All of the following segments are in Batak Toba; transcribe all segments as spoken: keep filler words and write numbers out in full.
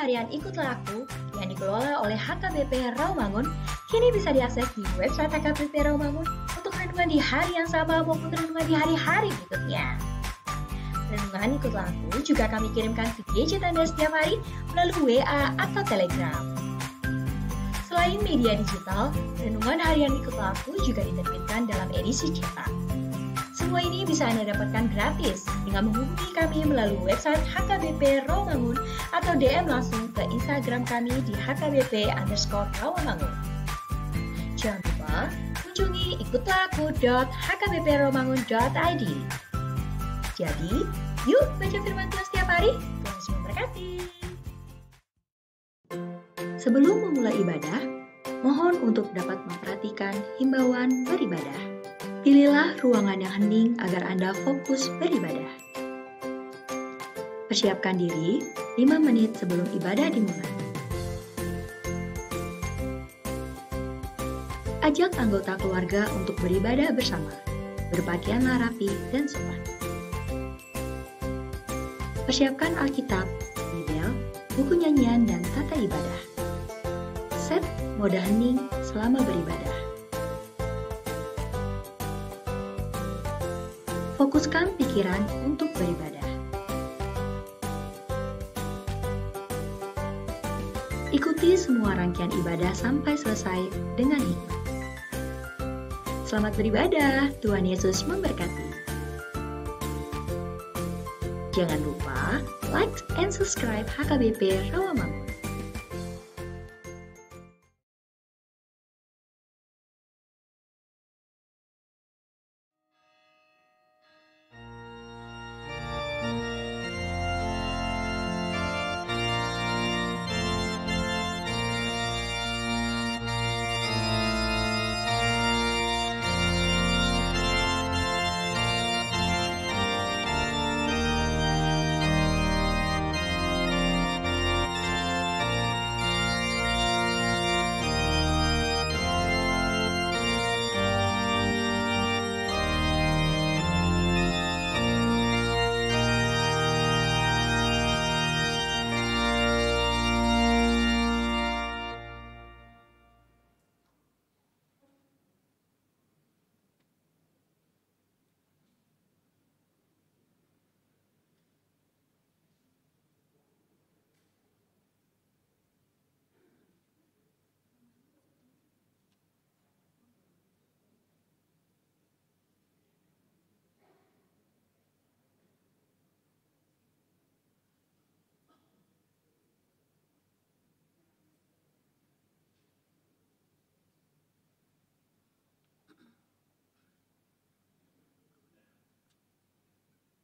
harian Ikutlah Aku yang dikelola oleh H K B P Rawamangun kini bisa diakses di website H K B P Rawamangun untuk renungan di hari yang sama maupun renungan di hari-hari berikutnya. Renungan Ikutlah Aku juga kami kirimkan via gadget Anda setiap hari melalui W A atau Telegram. Selain media digital, renungan harian Ikutlah Aku juga diterbitkan dalam edisi cetak. Semua ini bisa Anda dapatkan gratis dengan menghubungi kami melalui website H K B P Rawamangun atau D M langsung ke Instagram kami di H K B P underscore Rawamangun. Jangan lupa kunjungi ikutlah aku dot H K B P rawamangun dot I D. Jadi, yuk baca firman Tuhan setiap hari. Tuhan Yesus memberkati. Sebelum memulai ibadah, mohon untuk dapat memperhatikan himbauan beribadah. Pilihlah ruangan yang hening agar Anda fokus beribadah. Persiapkan diri lima menit sebelum ibadah dimulai. Ajak anggota keluarga untuk beribadah bersama. Berpakaianlah rapi dan sopan. Persiapkan Alkitab, Bibel, buku nyanyian, dan tata ibadah. Set mode hening selama beribadah. Fokuskan pikiran untuk beribadah. Ikuti semua rangkaian ibadah sampai selesai dengan hikmat. Selamat beribadah, Tuhan Yesus memberkati. Jangan lupa like and subscribe H K B P Rawamangun.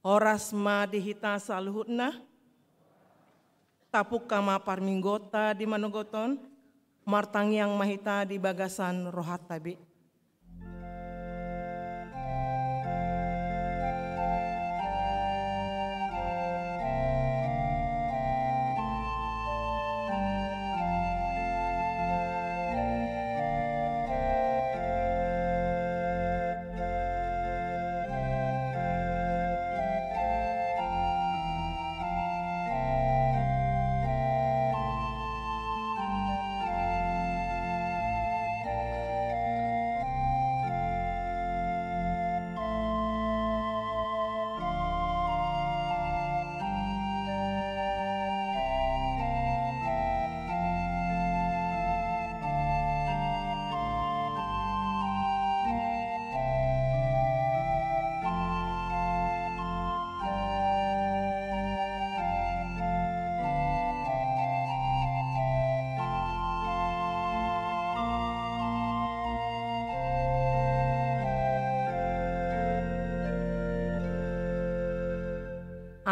Horas ma di hita saluhutna. Tapungka ma parmingguonta di manogot on. Martangiang ma hita di bagasan rohanta be.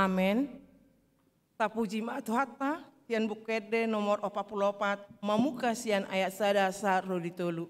Amen. Tapuji ma Tuhanta, sian Buku Ende nomor opat pulu opat, mamungka sian ayat sada sahat ro di tolu.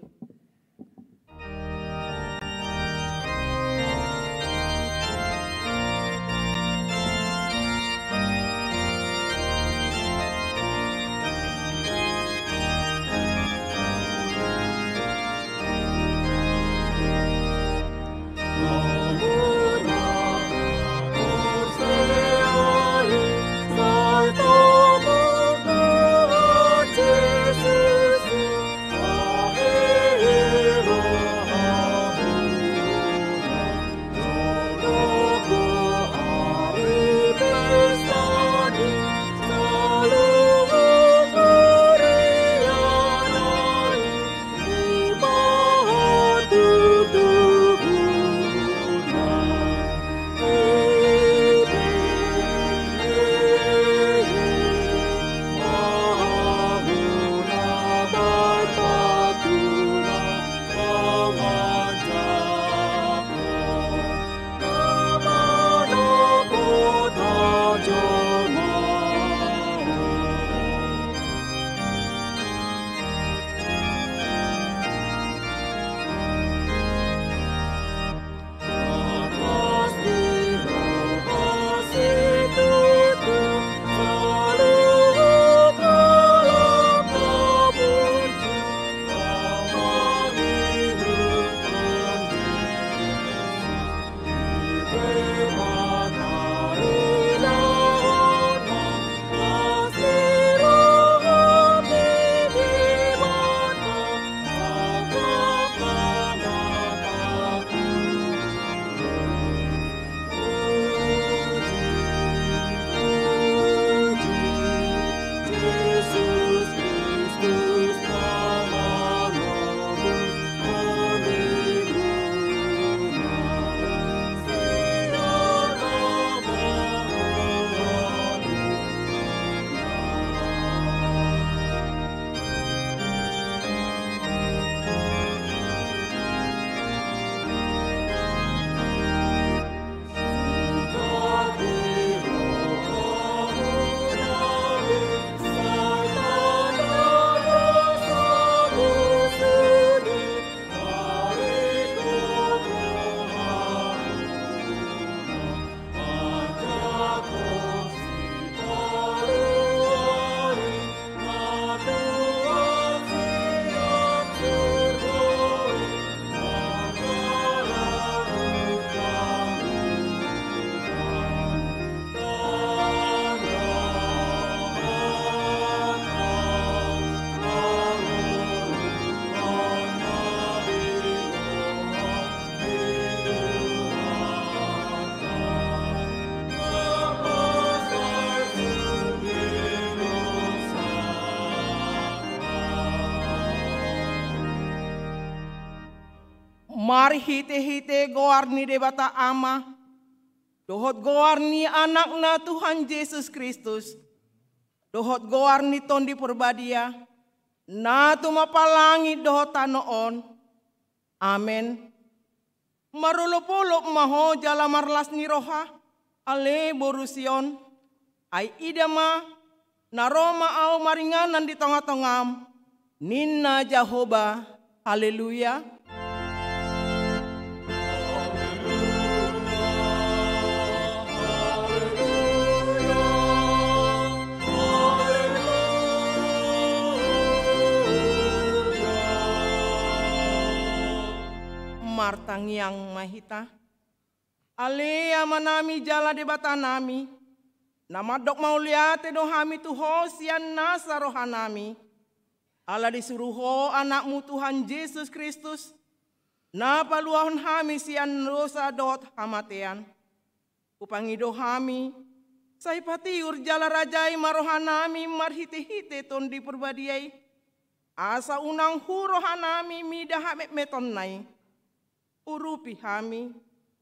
Marhite-hite goar ni Debata Ama, dohot goar ni Anakna Tuhan Jesus Kristus, dohot goar ni Tondi Parbadia, na tumompa langit dohot tano on. Amen. Marolop-olop ma ho jala marlas ni roha, ale boru Sion, ai ida ma, na ro ma ahu maringanan di tonga-tongam, ninna Jahowa. Haleluya. Martangiang ma hita. Ale Amanami jala Debatanami, na mandok mauliate do hami tu Ho sian nasa rohanami, ala disuru Ho Anakmu Tuhan Jesus Kristus, na paluahon hami sian dosa dohot hamatean. Hupangido hami, sai patiur jala rajai ma rohanami marhite-hite Tondi Parbadia i, asa unang hu rohanami mida hametmetonna i. Urupi hami,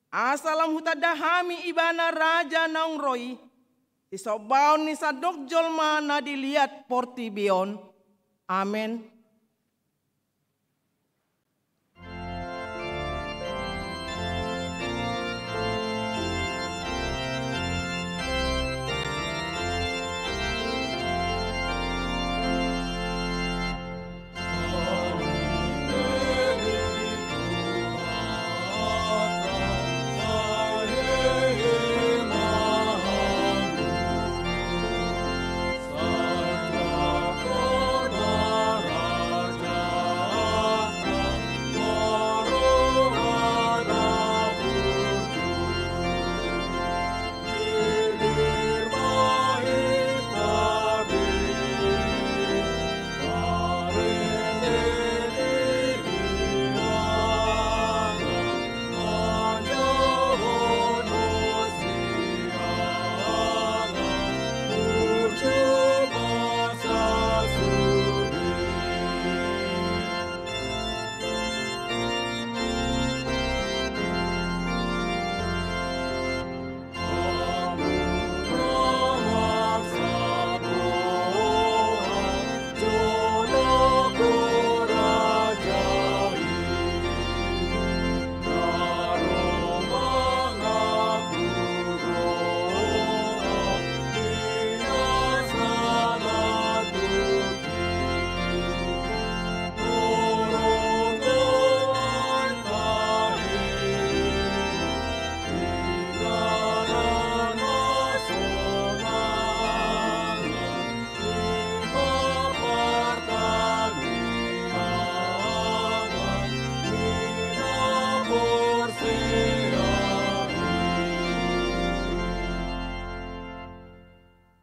asa lam hutanda hami Ibana Raja naung ro i, sisombaon ni sandok jolma na di liat portibi on. Amen.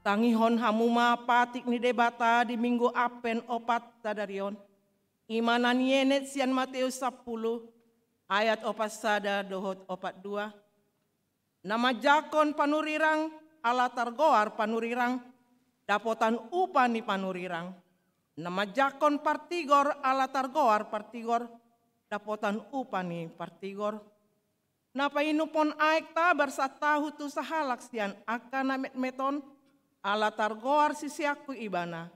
Tangihon hamu ma patik ni Debata di Minggu Advent opat sadari on. I ma na nienet sian Mateus sampulu, ayat opat sada dohot opat dua. Na manjangkon panurirang, ala targoar panurirang, dapotan upa ni panurirang. Na manjangkon partigor, ala targoar partigor, dapotan upa ni partigor. Na painumhon aek tabar satahu tu sahalak sian angka na metmet on, ala targoar siseanku ibana.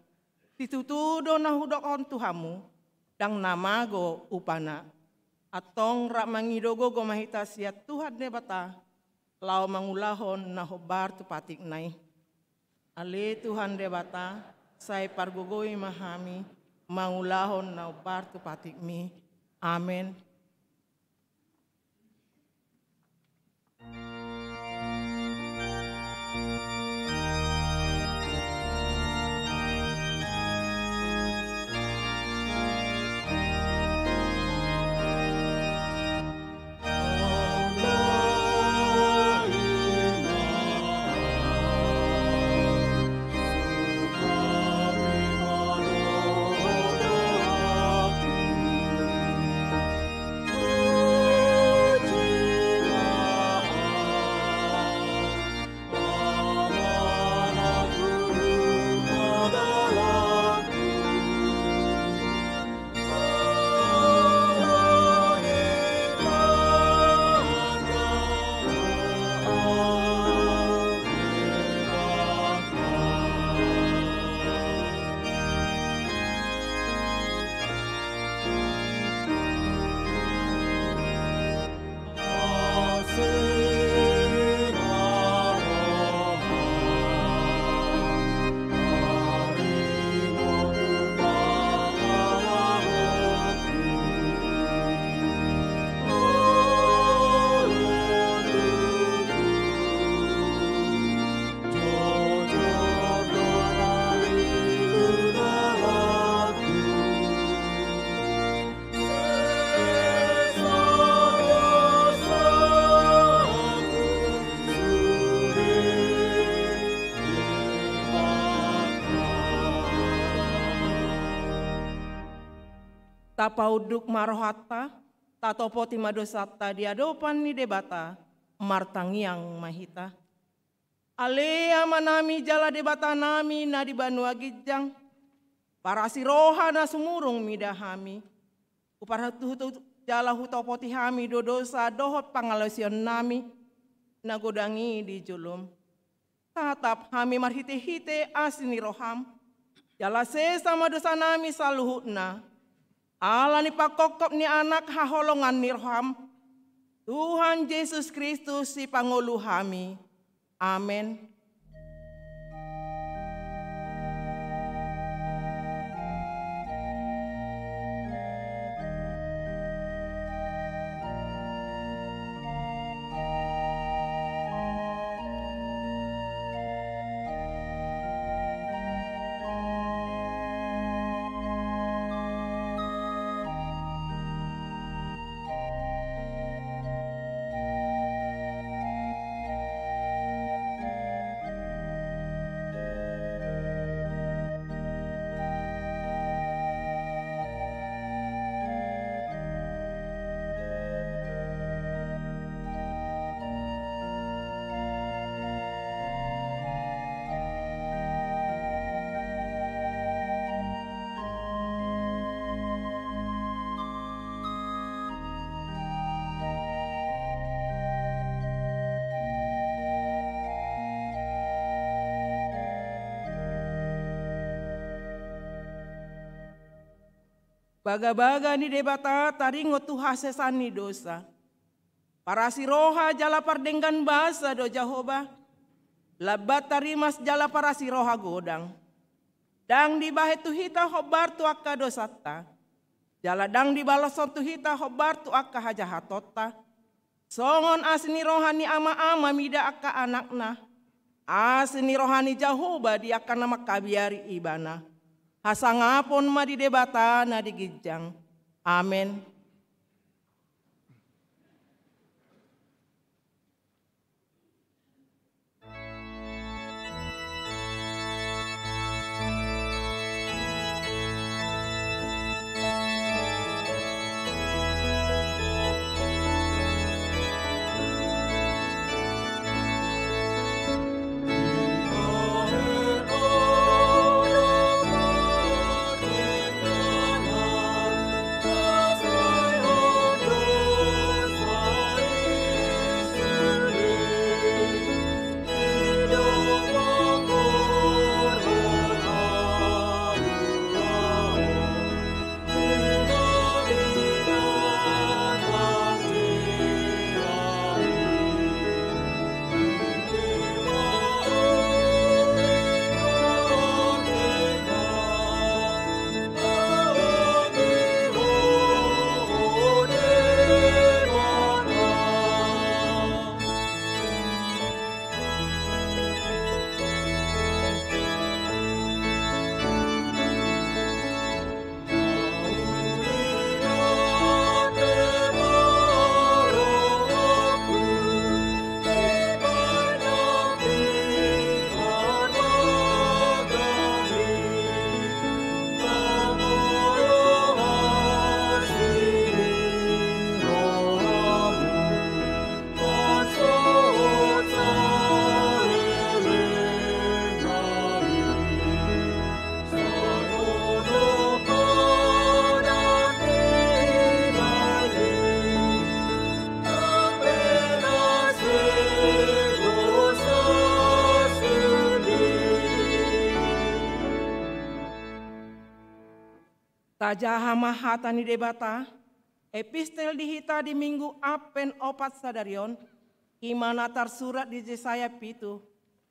Situtu do na hudokhon tu hamu, ndang na mago upana. Antong rap mangido gogo ma hita sian Tuhan Debata, laho mangulahon na hombar tu patikna i. Ale Tuhan Debata, sai pargogoi ma hami, mangulahon na hombar tu patikmi. Amen. Tapaunduk ma rohanta, tatopoti ma dosanta di adopan ni Debata, martangiang ma hita. Ale Amanami jala Debatanami na di banua ginjang, parasi roha na sumurung mida hami. Huparhatutu jala hutopoti hami do dosa dohot pangalaosionnami na godang i di jolom. Tatap hami marhitehite asi ni roham, jala sesa ma dosanami saluhutna. Ala ni pangkopkop ni Anak haholongan ni roham, Tuhan Jesus Kristus Sipangolu hami. Amen. Bagabaga ni Debata taringot tu hasesaan ni dosa. Parasi roha jala pardenggan basa do Jahowa. Lambat tarimas jala parasi roha godang. Ndang dibahen tu hita hombar tu angka dosanta, jala ndang dibaloshon tu hita hombar tu angka hajahatonta. Songon asi ni roha ni ama-ama mida angka anakna, asi ni roha ni Jahowa di angka na mangkabiari ibana. Hasangapon ma di Debata na di ginjang. Amen. Tajaha ma hata ni Debata, epistel di hita di Minggu Advent opat sadari on, i ma na tarsurat di Jesaya pitu,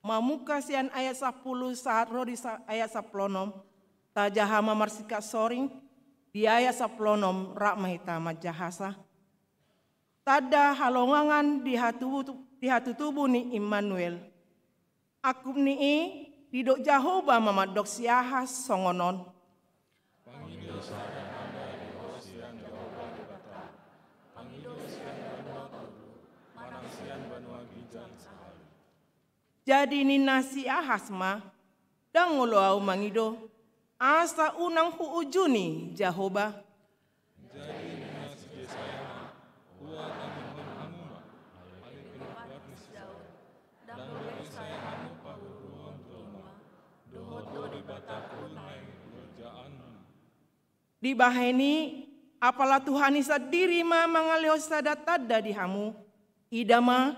mamungka sian ayat sampulu sahat ro di sa-, ayat sampulu onom. Tajaha ma marsingkat soring di ayat sampulu onom, rap ma hita manjahasa. Tanda halongangan di hatubu-, di hatutubu ni Immanuel. Angkup ni i, didok Jahowa ma mandok si Ahas songon on. Pangido sada handa di ho sian Jahowa Debata, pangido sian banua toru, manang sian banua ginjang sahali. Jadi ninna si Ahas ma, ndang olo ahu mangido, asa unang huujuni Jahowa. Dibahen i, apala Tuhan i sandiri ma mangalehon sada tanda di hamu. Ida ma,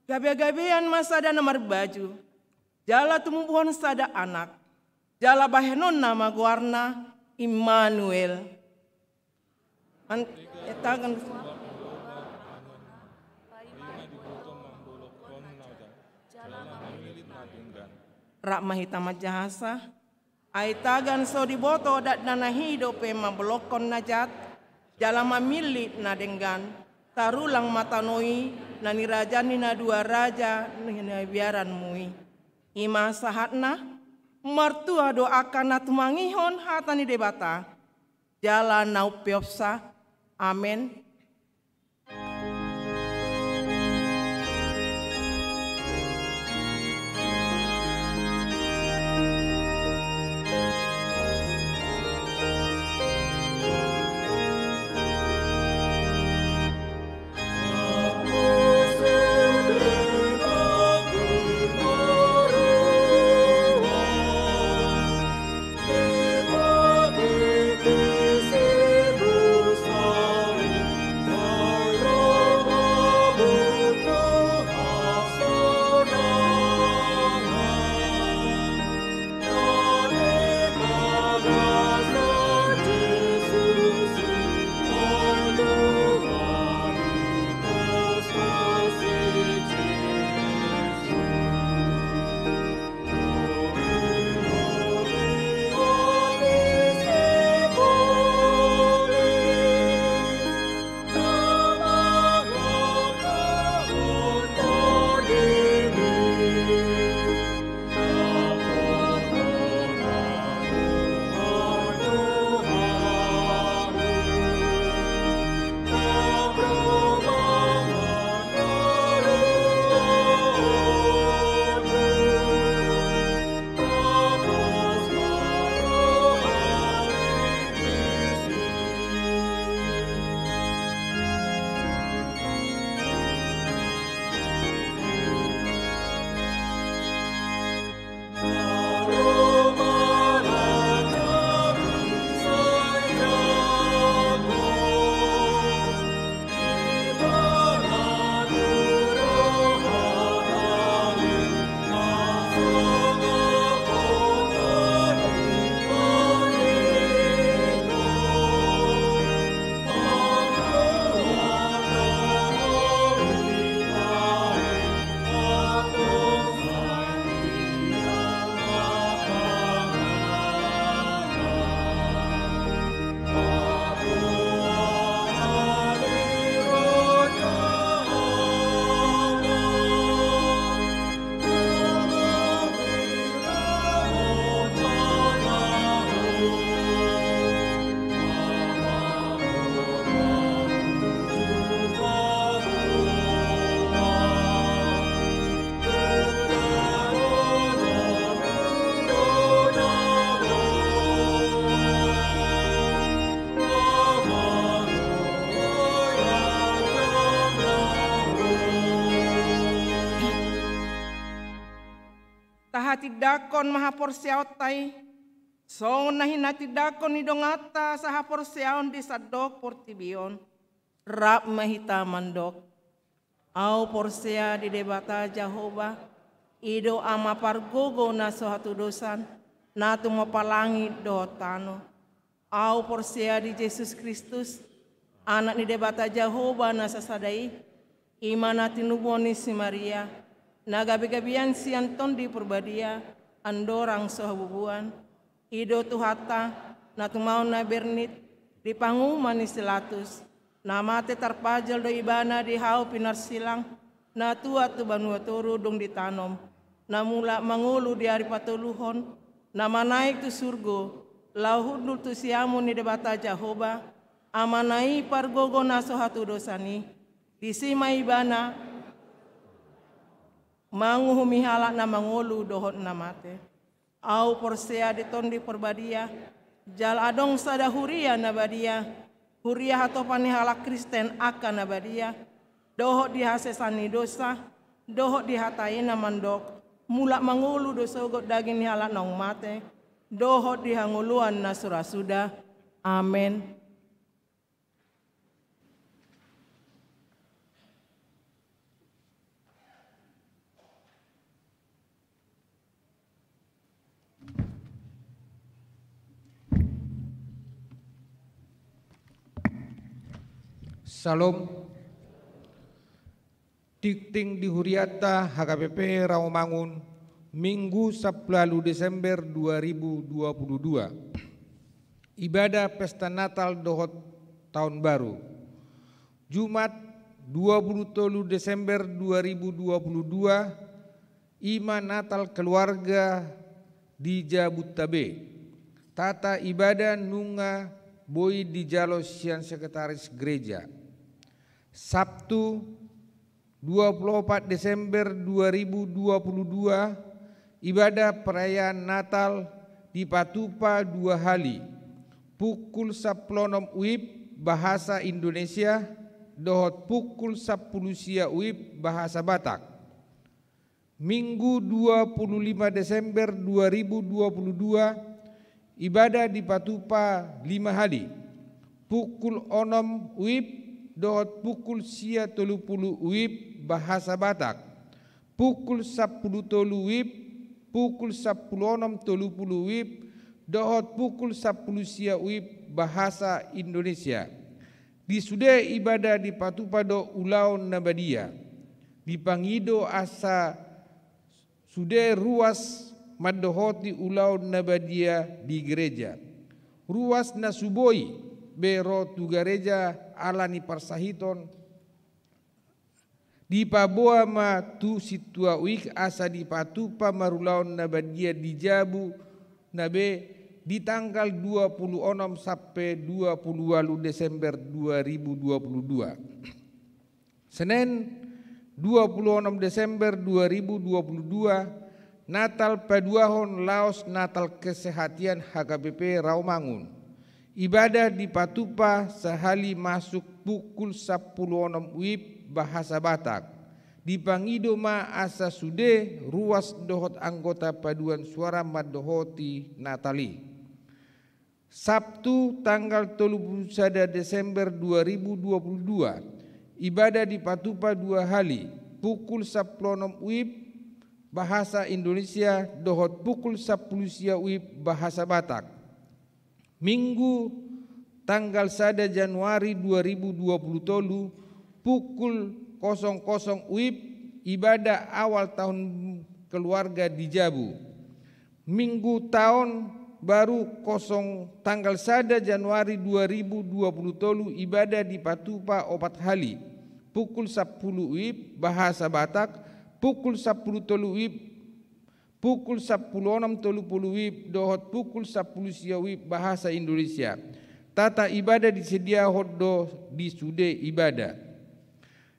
gabe-gabean ma sada na marbaju, jala tumubuhon sada anak, jala bahenonna ma goarna Immanuel. An-, etagan. Rap ma hita manjahasa. Ai tagan so diboto datna na hi dope mambolongkon na jat, jala mamillit na denggan, tarulang ma tano i na niraja ni na dua raja ni na biaranmu i. I ma sahatna, martua do angka na tumangihon hata ni Debata, jala na umpeopsa. Amen. Tahatindangkon ma haporseaonta i, songon na hinatindangkon ni donganta sahaporseaon di sandok portibi on. Rap ma hita mandok. Ahu porsea di Debata Jahowa, i do Ama pargogo na so hatudosan, na tumompa langit dohot tano. Ahu porsea di Jesus Kristus, Anak ni Debata Jahowa na sasada i, i ma na tinubuhon ni si Maria, na gabegabean sian Tondi Parbadia, andorang so habubuan. I do Tuhanta, na tumaon na bernit, di panguhuman ni si Latus, na mate tarpajal do Ibana di hau pinarsilang, na tuat tu banua toru dung ditanom, na mulak mangolu di ari patoluhon, na manaek tu surgo, laho hundul tu siamun ni Debata Jahowa, Amana i pargogo na so hatudosan i, disi ma Ibana manguhumi halak na mangolu dohot na mate. Ahu porsea di Tondi Parbadia, jala adong sada huria na badia, huria hatopan ni halak Kristen angka na badia, dohot di hasesaan ni dosa, dohot di hata i na mandok, mulak mangolu do sogot daging ni halak naung mate, dohot di hangoluan na so ra suda. Amen. Syalom. Tingting di hurianta H K B P Rawamangun, Minggu sampulu ualu Desember dua ribu dua puluh dua. Ibadah pesta Natal dohot Taon Baru. Jumat, dua puluh tolu Desember dua ribu dua puluh dua, i ma Natal keluarga di jabunta be. Tata ibadah nunga boi dijalo sian sekretaris gereja. Sabtu, dua puluh opat Desember dua ribu dua puluh dua, ibadah perayaan Natal dipatupa dua hali, pukul sampulu onom WIB bahasa Indonesia dohot pukul sampulu sia WIB bahasa Batak. Minggu dua puluh lima Desember dua ribu dua puluh dua, ibadah dipatupa lima hali, pukul onom WIB dohot pukul sia tolu pulu WIB bahasa Batak, pukul sampulu tolu WIB, pukul sampulu onom tolu pulu WIB, dohot pukul sampulu sia WIB bahasa Indonesia. Di sude ibadah dipatupa do ulaon na badia. Dipangido asa sude ruas mandohoti ulaon na badia di gereja. Ruas na so boi be ro tu gareja ala ni parsahiton, dipaboa ma tu sintua wijk asa dipatupa marulaon na badia di jabuna be di tanggal dua puluh onom sampe dua puluh ualu Desember dua ribu dua puluh dua. Senen, dua puluh onom Desember dua ribu dua puluh dua, Natal paduahon laos Natal kesehatian H K B P Rawamangun. Ibadah dipatupa sahali masuk pukul sampulu onom WIB bahasa Batak. Dipangido ma asa sude ruas dohot anggota paduan suara mandohoti Natal i. Sabtu tanggal tolu pulu sada Desember dua ribu dua pulu dua, ibadah dipatupa dua hali, pukul sampulu onom WIB bahasa Indonesia dohot pukul sampulu sia WIB bahasa Batak. Minggu tanggal sada Januari dua ribu dua pulu tolu, pukul kosong kosong WIB, ibadah awal tahun keluarga di jabu. Minggu taon baru kosong tanggal sada Januari dua ribu dua pulu tolu, ibadah dipatupa opat hali, pukul sampulu WIB bahasa Batak, pukul sampulu tolu WIB, pukul sampulu onom tolu pulu WIB dohot pukul sampulu sia WIB bahasa Indonesia. Tata ibadah disediahon do di sude ibadah.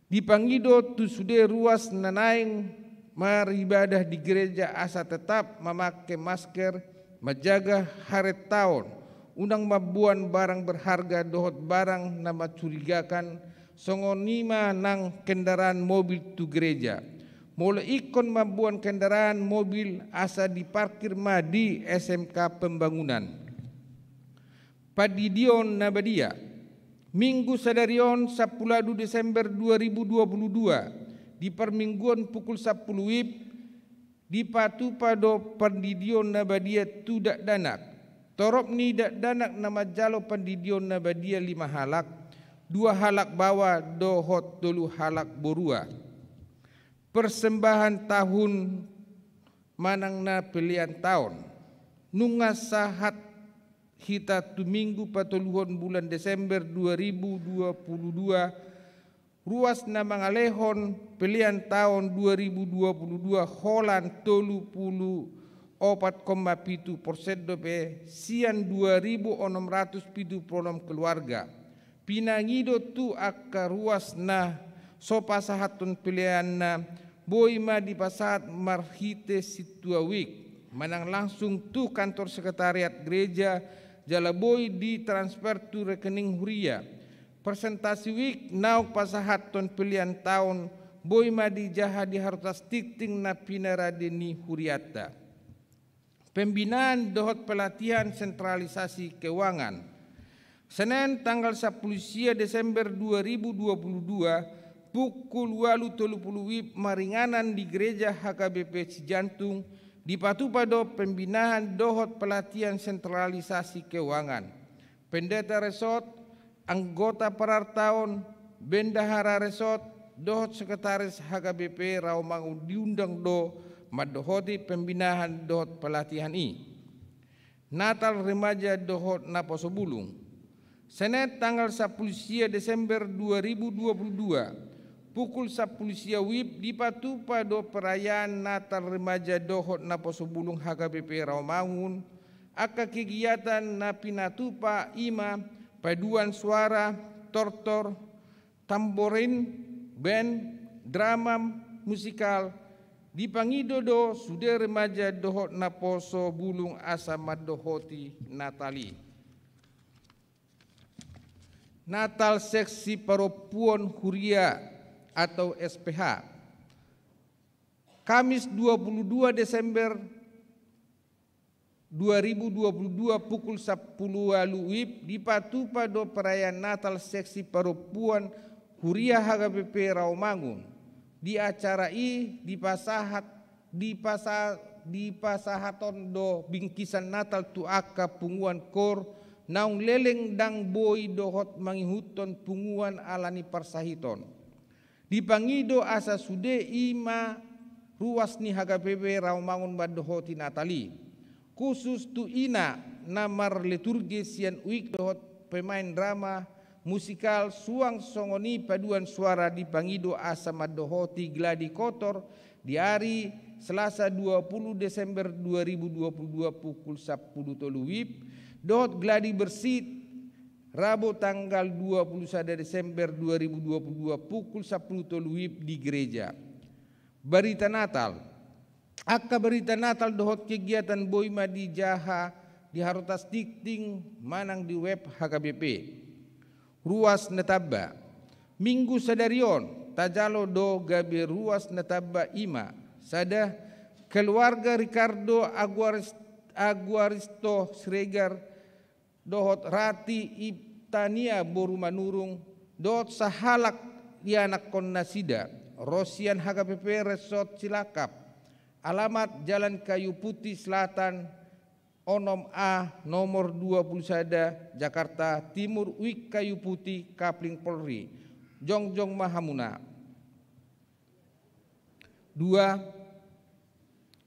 Dipangido tu sude ruas na naeng maribadah di gereja asa tetap mamake masker, manjaga harentaon, unang mamboan barang berharga dohot barang na mancurigakan, songon i ma nang kendaraan mobil tu gereja. Molo ingkon mamboan kendaraan mobil asa diparkir ma di S M K Pembangunan. Pandidion na badia. Minggu sadari on sampulu ualu Desember dua ribu dua pulu dua, di parmingguon pukul sampulu WIB, dipatupa do pandidion na badia tu dakdanak. Torop ni dakdanak na manjalo pandidion na badia lima halak, dua halak baoa dohot tolu halak borua. Persembahan tahun manang na pelean taon. Nunga sahat hita tu Minggu patoluhon bulan Desember dua ribu dua pulu dua, ruas na mangalehon pelean taon dua ribu dua pulu dua holan tolu pulu opat koma pitu persen dope sian dua ribu onom ratus pitu pulu onom keluarga. Pinangido tu angka ruas na so pasahathon peleanna, boi ma dipasahat marhite sintua wijk, manang langsung tu kantor sekretariat gereja, jala boi ditransfer tu rekening huria. Persentase wijk naung pasahathon pelean taon, boi ma dijaha di harotas tingting na pinarade ni hurianta. Pembinaan dohot pelatihan sentralisasi keuangan. Senen tanggal sampulu sia Desember dua ribu dua puluh dua, pukul ualu tolu pulu WIB maringanan di Gereja H K B P Sijantung, dipatupa do pembinahan dohot pelatihan sentralisasi keuangan. Pendeta resort, anggota parartaon, bendahara resort, dohot sekretaris H K B P Rawamangun diundang do mandohoti pembinahan dohot pelatihan i. Natal remaja dohot naposo bulung. Senet tanggal sampulu sia Desember dua ribu dua puluh dua, pukul sampulu sia WIB dipatupa do perayaan Natal remaja dohot naposo bulung H K B P Rawamangun. Angka kegiatan na pinatupa i ma paduan suara, tortor, tamborin, band, drama, musikal. Dipangido do sude remaja dohot naposo bulung asa mandohoti Natal i. Natal Seksi Parompuan Huria atau S P H. Kamis dua puluh dua Desember dua ribu dua puluh dua, pukul sampulu ualu WIB dipatupa do perayaan Natal Seksi Parompuan Huria H K B P Rawamangun. Di acara i dipasahat, dipasa-, dipasahaton do bingkisan Natal tu angka punguan kor naung leleng ndang boi dohot mangihuthon punguan ala ni parsahiton. Dipangido asa sude i ma ruas ni H K B P Rawamangun mandohoti Natal i. Khusus tu ina na marliturgi sian wijk dohot pemain drama musikal, suang songon i paduan suara dipangido asa mandohoti gladi kotor di ari Selasa dua puluh Desember dua ribu dua puluh dua pukul sampulu tolu WIB, dohot gladi bersih Rabu tanggal dua puluh sada Desember dua ribu dua puluh dua pukul sampulu tolu WIB di gereja. Barita Natal. Angka barita Natal dohot kegiatan boi ma dijaha di harotas tingting manang di web H K B P. Ruas na tamba. Minggu sadari on tajalo do gabe ruas na tamba, i ma: sada, keluarga Ricardo Aguaris-, Aguaristo Siregar dohot Rati Iptania boru Manurung, dohot sahalak ianakhon nasida, ro sian H K B P Resort Cilangkap, alamat Jalan Kayu Putih Selatan onom A, nomor dua puluh sada, Jakarta Timur, wijk Kayu Putih, Kapling Polri. Jongjong ma hamuna. Dua,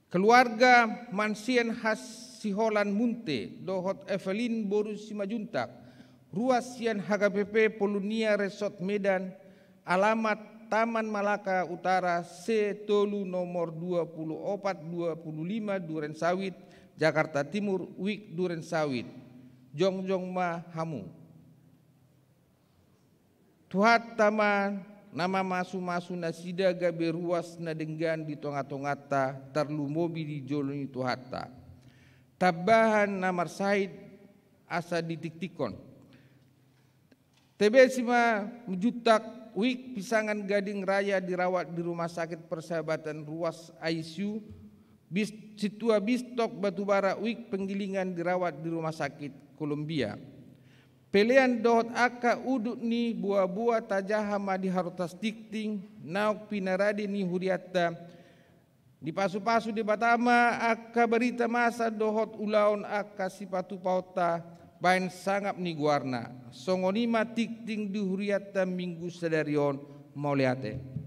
keluarga Mansian Hasiholan Munte dohot Evelyn boru Simanjuntak, ruas sian H K B P Polunia Resort Medan, alamat Taman Malaka Utara C tolu, nomor dua puluh opat, dua puluh lima Duren Sawit, Jakarta Timur, wijk Duren Sawit. Jongjong ma hamu. Tuhanta ma na mamasumasu nasida gabe ruas na denggan di tongatonganta, tarlumobi di jolo ni Tuhanta. Tambahan na marsahit asa ditiktikkon. T B Simanjuntak, wijk Pisangan Gading Raya, dirawat di Rumah Sakit Persahabatan, ruas I C U, bis-, sintua bistok Batubara, wijk Penggilingan, dirawat di Rumah Sakit Kolombia. Pelean dohot angka udut ni boaboa tajaha ma di harotas tingting naung pinarade ni hurianta. Dipasupasu Debata ma angka barita masa dohot ulaon angka sipatupaonta baen sangap ni goarna. Songon i ma tingting di hurianta minggu sadari on. Mauliate.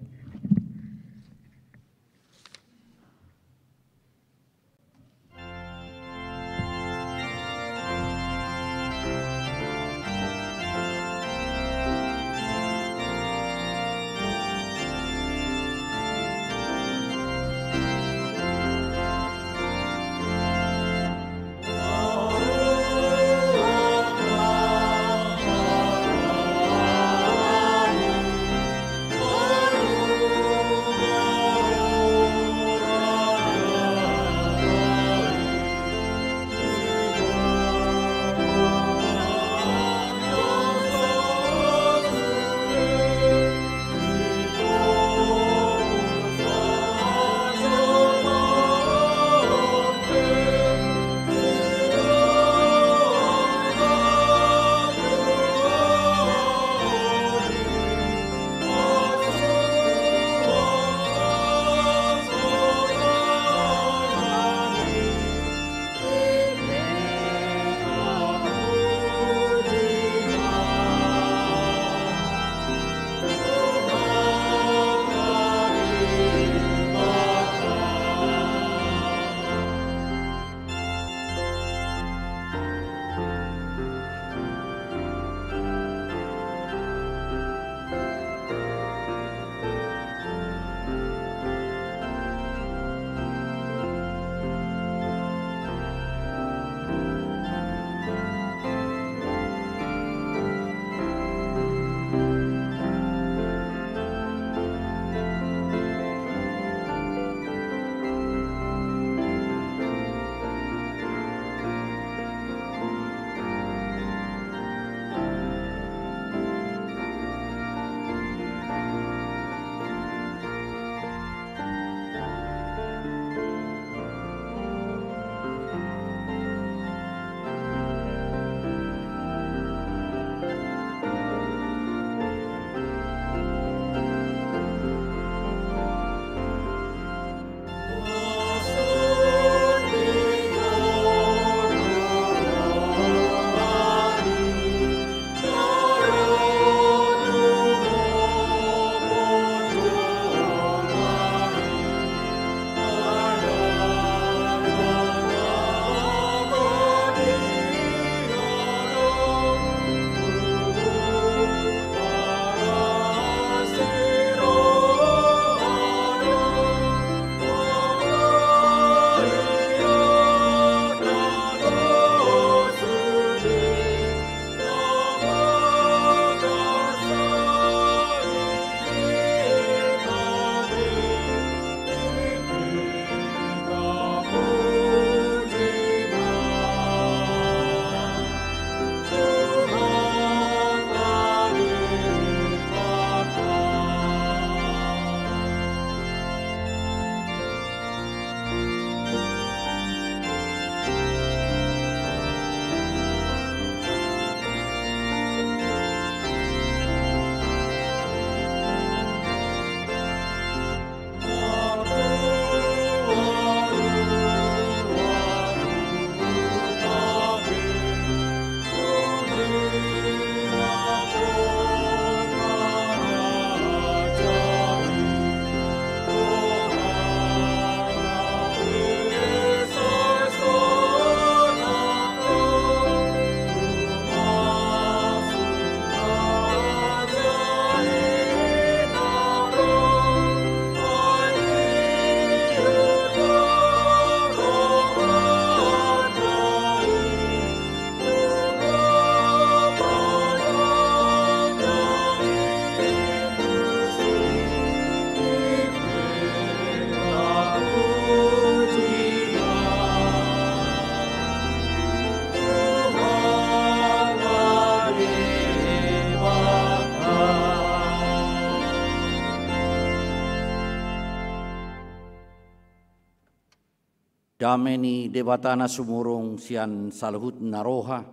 Dame ni Debata na sumurung sian saluhut na roha,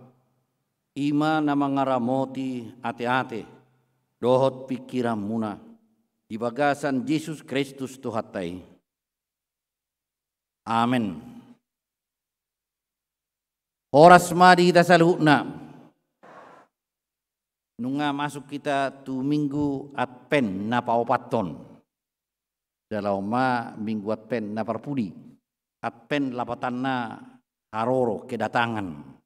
i ma na mangaramoti ateate dohot pingkiranmuna, di bagasan Jesus Kristus Tuhanta i. Amen. Horas ma di hita saluhutna. Nunga masuk hita tu Minggu Advent na paopathon. Jala on ma Minggu Advent na parpudi. Advent lapatanna haroro, kedatangan.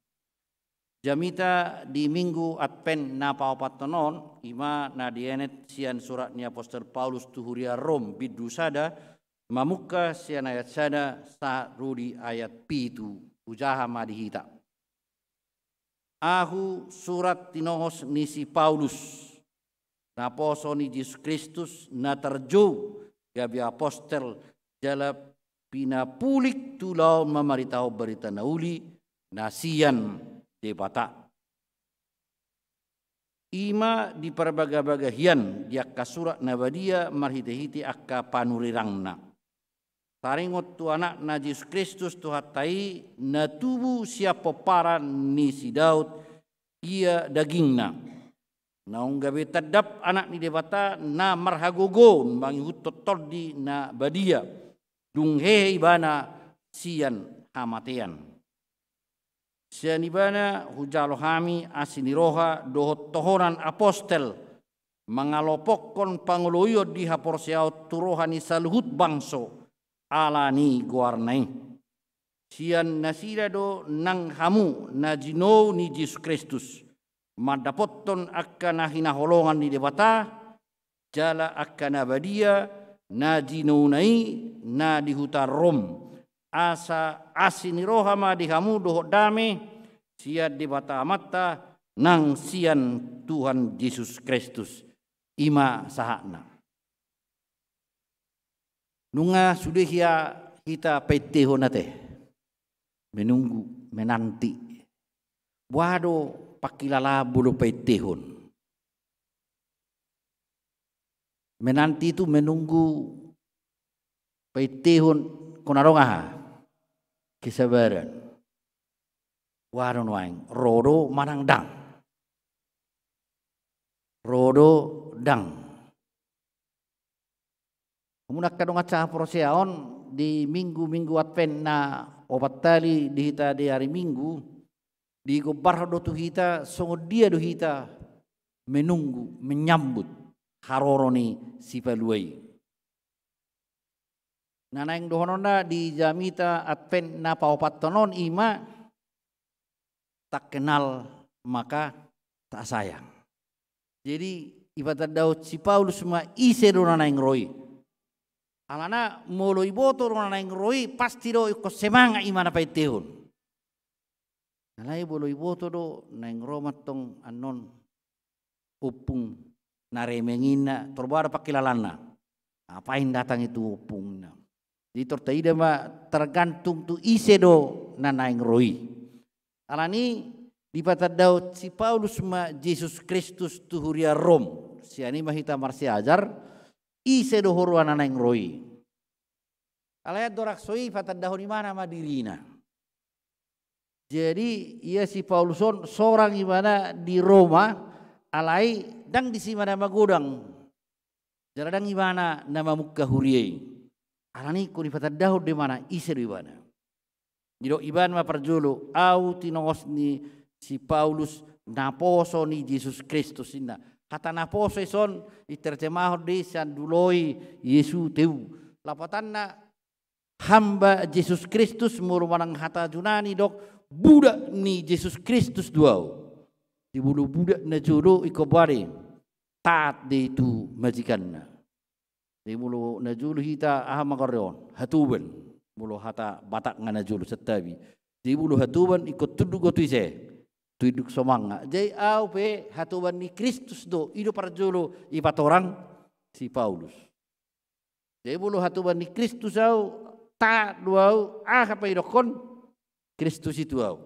Jamita di Minggu Advent na paopathon on, i ma na dienet sian surat ni apostel Paulus tu huria Rom, bindu sada, mamungka sian ayat sada sahat ro di ayat pitu. Hujaha ma di hita. Ahu surat tinohos ni si Paulus, naposo ni Jesus Kristus, na tarjou gabe apostel jala pinapulik tu ulaon mamaritahon barita na uli na sian Debata. I ma diparbagabaga hian di angka surat na badia marhitehite angka panurirangna. Taringot tu Anakna Jesus Kristus Tuhanta i, na tubu sian pomparan ni si Daud, ia dagingna. Naung gabe tandap Anak ni Debata na marhagogoon mangihuthon Tondi na Badia, dung hehe ibana sian hamatean. Sian ibana hujalo hami asi ni roha dohot tohonan apostel, mangalopokkon pangoloion di haporseaon tu roha ni saluhut bangso, ala ni goarna i. Sian nasida do nang hamu na jinou ni Jesus Kristus, mandapothon angka na hinaholongan ni Debata, jala angka na badia na jinouna i na di huta Rom, asa asi ni roha ma di hamu dohot dame, sian Debata Amanta nang sian Tuhan Jesus Kristus. I ma sahatna. Nunga sude hita paintehon ate. Menunggu, menanti. Boha do pangkilalaan molo paintehon? Menanti itu menunggu, paintehon, hona adong aha? Kesabaran. Boha do nuaeng, ro do manang ndang? Ro do ndang? Hamu angka dongan sahaporseaon, di minggu-minggu Advent na opat hali di hita di ari Minggu, digombarhon do tu hita songon dia do hita menunggu, menyambut haroro ni Sipalua i. Na naeng dohononna di jamita Advent na paopathon on i ma, tak kenal maka tak sayang. Jadi, dipatandahon si Paulus ma ise do na naeng ro i. Alana molo diboto do na naeng ro i, pasti do ingkon semangat ibana paintehon. Alai molo diboto do naeng ro ma antong annon ompung na remeng i, na tor boha do pangkilalaanna. Ngapain datang itu ompung, na. Jadi tor taida ma tergantung tu ise do na naeng ro i. Alani dipatandahon si Paulus ma Jesus Kristus tu huria Rom. Sian i ma hita marsiajar, ise do huroa na naeng ro i. Alai andorang so i, patandahon ibana ma dirina. Jadi ia si Paulus on sorang ibana di Roma, alai ndang disi ibana magodang. Jala ndang ibana na mamungka huria i. Alani ingkon dipatandahon do ibana ise do ibana. Didok ibana ma parjolo, ahu tinongos ni si Paulus, naposo ni Jesus Kristus, ninna. Hata naposo i son, diterjemahon do i sian duloi Yesu Theou. Lapatanna, hamba Jesus Kristus, molo manang hata Junani didok, budak ni Jesus Kristus do ahu. Jadi molo budak najolo ingkon boha do i, taat do i tu majikanna. Jadi molo najolo hita, aha ma goarna on, hatoban. Molo hata Batak nga najolo, santabi. Jadi molo hatoban ingkon tunduk do tu ise? Tu induk somanga. Jadi ahu pe hatoban ni Kristus do, i do parjolo dipatorang si Paulus. Jadi molo hatoban ni Kristus ahu, taat do ahu, aha pe didokkon Kristus i tu ahu.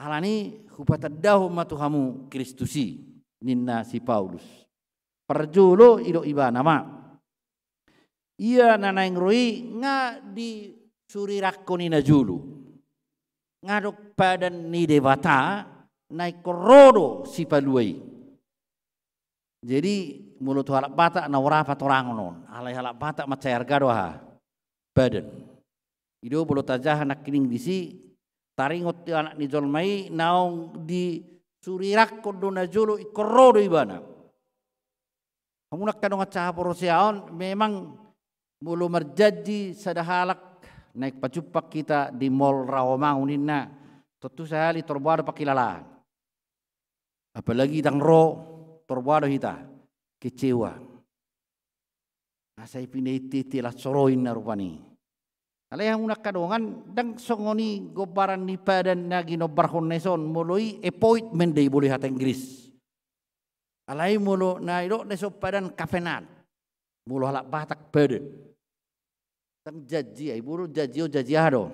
Alani hupatandahon ma tu hamu Kristus i, ninna si Paulus. Parjolo didok ibana ma, ia na naeng ro i nga di surirangkon i na jolo. Nga adong padan ni Debata na ingkon ro do Sipalua i. Jadi molo tu halak Batak na ora patorangon on, alai halak Batak mansai arga do aha? Padan. I do molo tajaha nangkining disi, taringot tu Anak ni Jolma i naung disurirangkon do na jolo, ingkon ro do Ibana. Hamu angka dongan sahaporseaon, memang molo marjanji sada halak, naeng pajumpang hita di Mall Rawamangun ninna, tontu sahali torboa do pangkilalaan. Apalagi ndang ro, torboa do hita kecewa. Asa i pinaiti-iti las soroin na rupani. Alai hamu angka dongan, ndang songon i gombaran ni padan na ginombarhonna i son, molo i appointment do i, molo hata Inggris. Alai molo na didok na i son padan, covenant. Molo halak Batak padan. Ndang janji, ai boru janji on, janji aha do?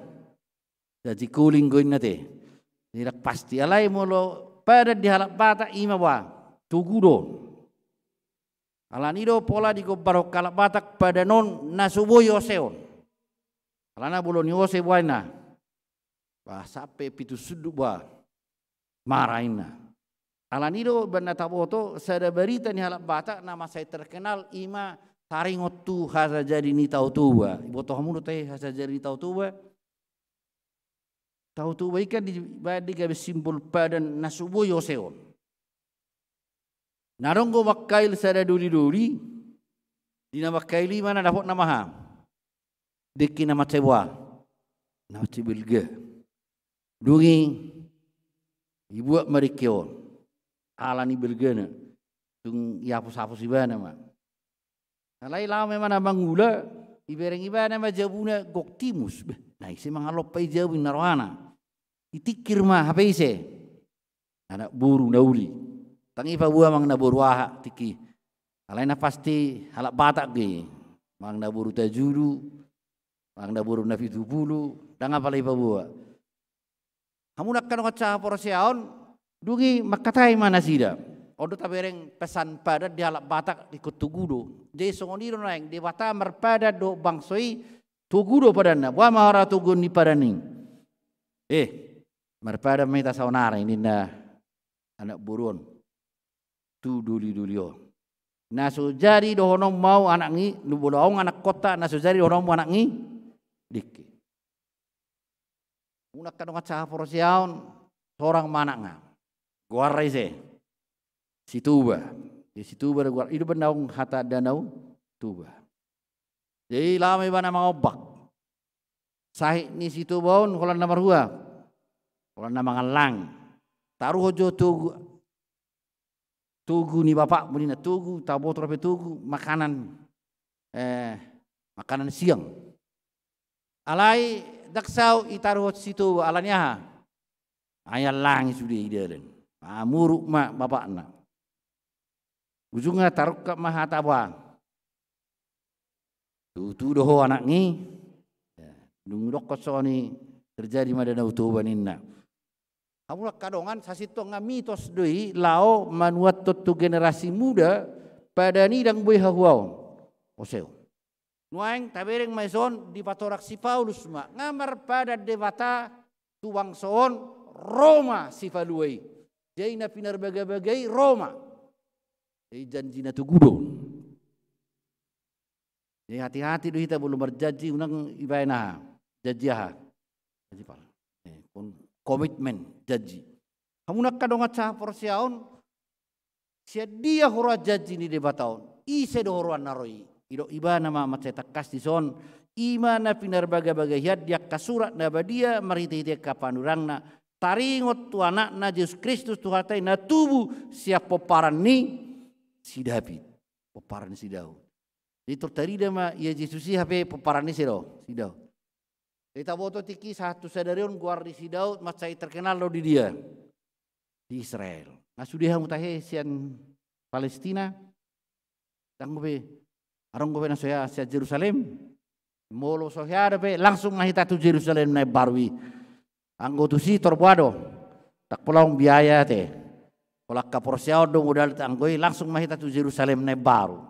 Janji kuling do inna te. Ndang pasti. Alai molo padan di halak Batak i ma boha? Togu do. Alani do pola digombarhon halak Batak padan on na so boi oseon. Alana molo niose boha inna? Bah, sampe pitu sundut boha? Mara inna. Alani do umbahen na taboto, sada barita ni halak Batak na mansai terkenal, i ma taringot tu hasajadi ni Tao Toba. Iboto hamu do tahe hasajadi ni Tao Toba? Tao Toba i kan dibaen do i gabe simbol padan na so boi oseon. Na adong do mangkail sada doli-doli, di na mangkail i ma na dapotna ma aha? Dengke na mansai boha? Na mansai balga. Dung i dibuat ma dengke on. Alani balgana. Tung dihapus-hapus ibana ma. Alai laho ma ibana mangula, dibereng ibana ma jabuna gok timus. Beh, na ise mangalompa i jabu, inna rohana. Ditingkir ma hape ise? Anak boru na uli. Ndang i paboa manang na boru aha tingki. Alai na pasti halak Batak do i. Manang na boru Tajulu, manang na boru Napitupulu, ndang apala i paboa. Hamu angka dongan sahaporseaon, dung i mangkatai ma nasida. On do tabereng pesan padan di halak Batak, ingkon togu do. Jadi songon i do nuaeng, Debata marpadan dohot bangso i, togu do padanna. Boha ma haratoguon ni padan i? Eh, marpadan ma hita saonari, ninna anak boru on tu doli-doli on. Na so jadi dohononmu ahu anakngi, molo adong anakkonta, na so jadi dohononmu anakngi, dengke. Hamu angka dongan sahaporseaon, sorang ma anakna. Goarna ise? Si Toba. Jadi si Toba do goarna, i do umbahen naung hata Danau Toba. Jadi laho ma ibana mangombak. Sahit ni si Toba on holan na marhua? Holan na mangallang. Taruhon jo togu, togu ni bapakmu ninna, togu, taboto dope togu, makanan, eh, makanan siang. Alai ndang saut ditaruhon si Toba, alani aha? Ai allang i sude di dalan. Mamuruk ma bapakna. Ujungna tarungkap ma hata boha? Tutu do ho anakngi. Ya, dung didokkon songon i, terjadi ma Danau Toba ninna. Hamu angka dongan, sasintongna mitos do i laho manuathon tu generasi muda, padan i ndang boi hahuaon. Oseon. Nuaeng tabereng ma ison, dipatorang si Paulus ma, nga marpadan Debata tu bangso on, ro ma Sipalua i. Jadi na pinarbaga-baga i ro ma. Jadi janji na togu do. Jadi hati-hati do hita molo marjanji, unang ibaen aha? Janji aha? Janji pal. Eh, kon-, komitmen, janji. Hamu angka dongan sahaporseaon, sian dia huroha janji ni Debata on? Ise do huroha na ro i? Didok ibana ma mansai tangkas dison, i ma na pinarbaga-baga hian di angka surat na badia marhite-hite angka panurirangna, taringot tu Anakna Jesus Kristus Tuhanta i na tubu sian pomparan ni si Daud. Pomparan ni si Daud. Jadi tor tarida ma ia Jesus i hape pomparan ni si Daud. Si Daud. Jadi taboto tingki sahat tu sadari on goar ni si Daud mansai terkenal do di dia? Di Israel. Nga sude hamu tahe sian Palestina? Ndang dope, adong dope na so hea sian Jerusalem? Molo so hea dope, langsung ma hita tu Jerusalem na imbaru i. Anggo tusi tor boha do? Ndang pola adong biaya ate. Pola angka porseaon do modalta, anggo i langsung ma hita tu Jerusalem na imbaru.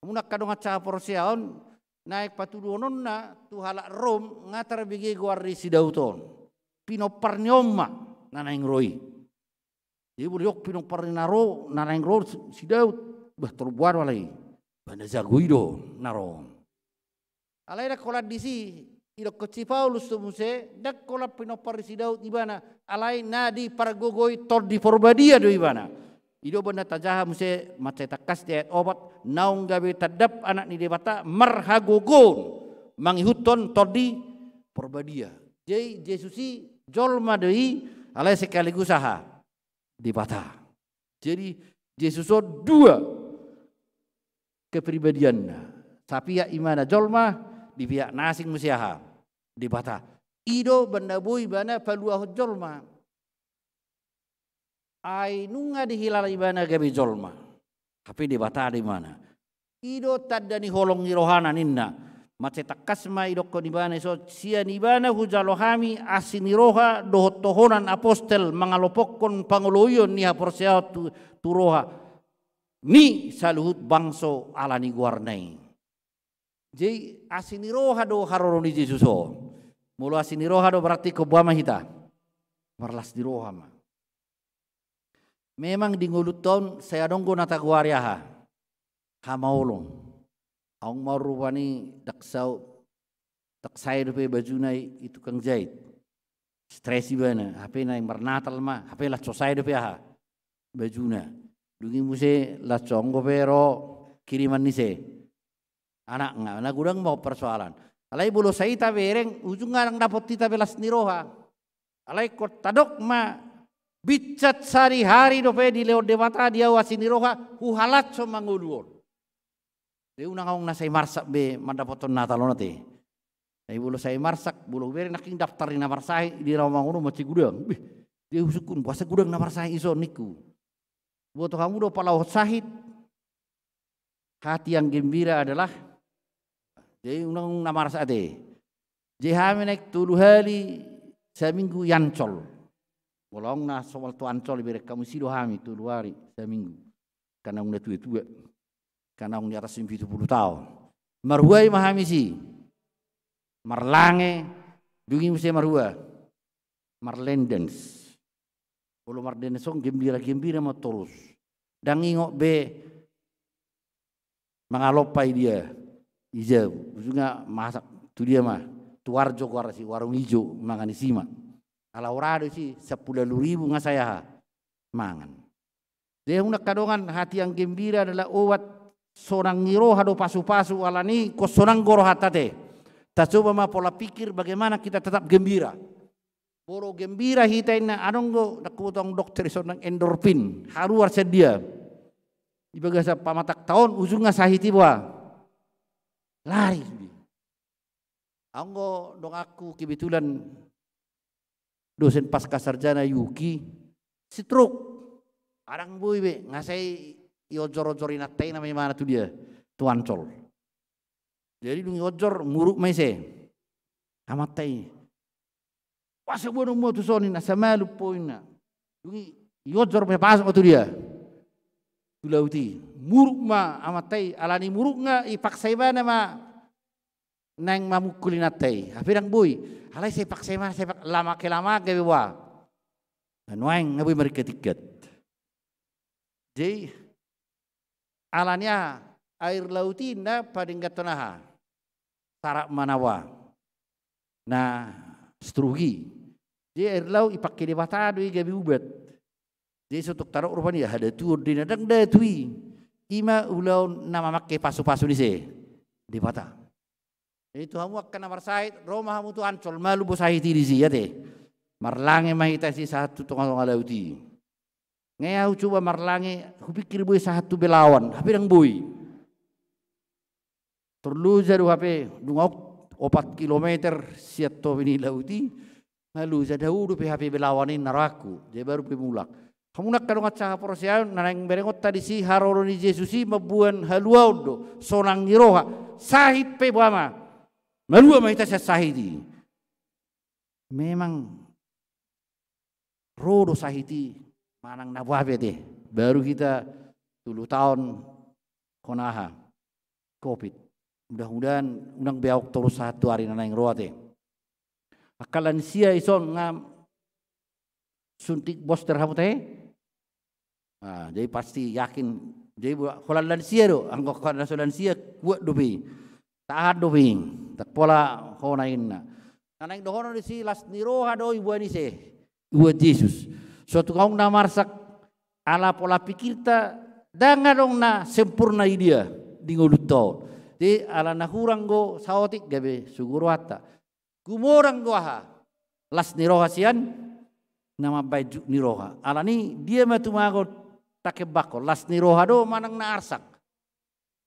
Hamu angka dongan sahaporseaon, naeng patuduhononna tu halak Rom nga tarbege goar ni si Daud on. Pinompar ni on ma na naeng ro i. Jadi molo didok pinompar ni na ro, na naeng ro si Daud, bah, torop boan wala i. Bah, na jago i do na ro on. Alai ndang holan disi, didokkon si Paulus do muse, ndang holan pinompar ni si Daud ibana, alai na dipargogoi Tondi Porbadia do ibana. I do umbahen na tajaha muse mansai tangkas di ayat opat, naung gabe tandap Anak ni Debata marhagogoon mangihuthon Tondi Porbadia. Jadi Jesus i jolma do i, alai sekaligus aha? Debata. Jadi Jesus on dua kepribadianna. Sapihak ibana jolma, di pihak na asing muse aha? Debata. I do umbahen na boi ibana paluahon jolma. Ai nunga dihilala ibana gabe jolma. Hape Debata do ibana. I do tanda ni holong ni rohana ninna. Mansai tangkas ma didokkon ibana dison, sian ibana hujalo hami asi ni roha dohot tohonan apostel mangalopokkon pangoloion ni haporseaon tu, tu roha ni saluhut bangso ala ni goarna i. Jadi asi ni roha do haroro ni Jesus on. Molo asi ni roha do berarti ingkon boha ma hita? Marlas ni roha ma. Memang di ngolunta on sai adong do na tagoari aha? Hamaolon. Adong ma on rupani ndang sae, ndang sae dope bajuna i, i tukang jait. Stres ibana, hape naeng marnatal ma, hape laos so sae dope aha? Bajuna. Dung i muse laos so adong dope ro kiriman ni ise? Anakna, na godang ma on persoalan. Alai molo sai tabereng, ujungna ndang dapot hita be las ni roha. Alai ingkon tadok ma, binsat sadihari dope dilehon Debata di ahu asi ni roha, huhalashon ma ngolu on. Jadi unang adong na sai marsak be mandapothon Natal on ate. Jadi molo sai marsak, molo hubereng nangkin daftar ni na marsahit, di roha mangono mansai godang. Beh, dia husungkun, boasa godang na marsahit dison ningku. Boto hamu do pala on sahit? Hati yang gembira adalah, jadi unang na marsak ate. Jadi hami naeng tolu hali saminggu i Ancol. Molo adong na somal tu Ancol, ibereng hamu disi do hami tolu hali saminggu. Kan adong na tua-tua. Kan adong di atas ni pitu pulu taon. Marhua i ma hami disi. Marlange, dung i muse marhua? Marlendens. Molo marlendens on gembira-gembira ma torus. Ndang ingot be mangalompa i dia, i jabu. Ujungna masak tu dia ma, tu Arjo goarna disi, warung ijo, mangan disi ma. Ala hurang do disi, sampulu ualu ribu nga sai aha? Mangan. Jadi unang angka dongan, hati yang gembira adalah obat, sonang ni roha do pasu-pasu, alani ingkon sonang do rohanta ate. Tacoba ma pola pikir bagaimana kita tetap gembira. Molo gembira hita inna, adong do, ndang huboto ahu dokter, sonang endorfin, haluar sian dia. Di bagasan pamatangta on, ujungna sahit i boha? Lari sude. Adong do donganku kebetulan dosen pasca sarjana UKI, stroke. Ndang boi be, nga sai ionjor-onjor inanta i nama imana tu dia, tu Ancol. Jadi dung ionjor, muruk ma ise? Amanta i. Boasa boanonmu ahu tu son, ninna, asa malum ho, ninna. Dung i ionjor ma, pasuk ma tu dia, tu laut i. Muruk ma amanta i, alani murukna ipaksa ibana ma naeng mamungkul inanta i. Hape ndang boi. Alai sai paksa ibana, sai paksa, lama kelamaan gabe boha? Nuaeng nga boi maringkat-ingkat. Jadi alani aha? Air laut i na padengganhon aha? Sarat ma na boha? Na stroke i. Jadi air laut ipangke Debata do i gabe ubat. Jadi songon tadok rupani, aha, datuon do i na ndang datu i. I ma ulaon na mamangke pasu-pasu ni ise? Debata. Jadi tu hamu angka na marsahit, ro ma hamu tu Ancol, malum do sahit i disi ate. Marlange ma hita disi sahat tu tonga-tonga laut i. Nga i ahu coba marlange, hupikir boi sahat tu Belawan, hape ndang boi. Torloja do hape, dung ahu opat kilometer sian topi ni laut i, nga loja, dao dope hape Belawan i ninna rohangku, jadi baru pe mulak. Hamu angka dongan sahaporseaon, na naeng berengonta disi, haroro ni Jesus i mamboan haluaon do, sonang ni roha. Sahit pe boha ma? Malua ma hita sian sahit i. Memang ro do sahit i manang na boha pe ate. Baru hita tolu taon hona aha? Covid. Mudah-mudahan unang be ahu torus sahat tu ari na naeng ro ate. Angka lansia ison nga suntik booster hamu tahe? Nah, jadi pasti yakin. Jadi holan lansia do, anggo holan na so lansia kuat dope i. Tahan dope i. Tak pola hona inna. Na naeng dohonon disi las ni roha do iboan ise? Iboan Jesus. Suatu kaung na marsak ala pola pikirta ndang adong na sempurna i dia di ngolunta on. Jadi ala na hurang do saotik gabe sugur rohanta. Gumodang do aha? Las ni roha sian na mambaen juk ni roha. Alani dia ma tumagon takembakkon las ni roha do manang na arsak.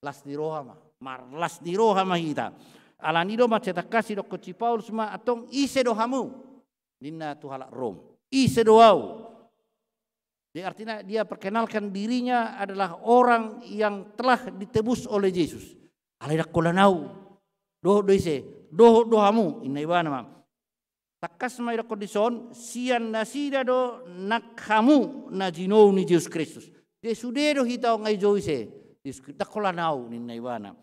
Las ni roha ma, marlas ni roha ma hita. Alani do ma cetangkasi dokkon si Paulus ma antong ise do hamu? Ninna tu halak Rom. Ise do ahu? Jadi artinya dia perkenalkan dirinya adalah orang yang telah ditebus oleh Jesus. Alai ndang holan ahu. Dohot do ise? Dohot do hamu. Inna ibana ma. Tangkas ma idokkon dison, sian nasida do nang hamu na jinou ni Jesus Kristus. Jadi sude do hita on nga dijou ise? Jesus Kristus. Ndang holan ahu ninna ibana.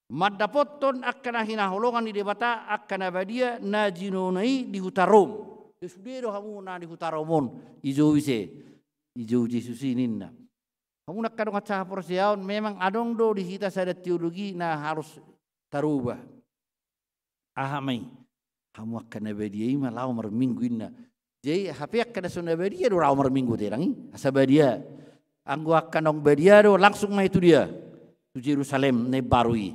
Mandapothon angka na hinaholongan ni Debata angka na badia na jinouna i di huta Rom. Jadi sude do hamu na di huta Rom on dijou ise? Dijou Jesus i ninna. Hamu na angka dongan sahaporseaon, memang adong do di hita sada teologi na harus taroba. Aha ma i? Hamu angka na badia i ma laho marminggu inna. Jadi hape angka na so na badia do laho marminggu terang i. Asa badia. Anggo angka naung badia do langsung ma i tu dia? Tu Jerusalem na imbaru i.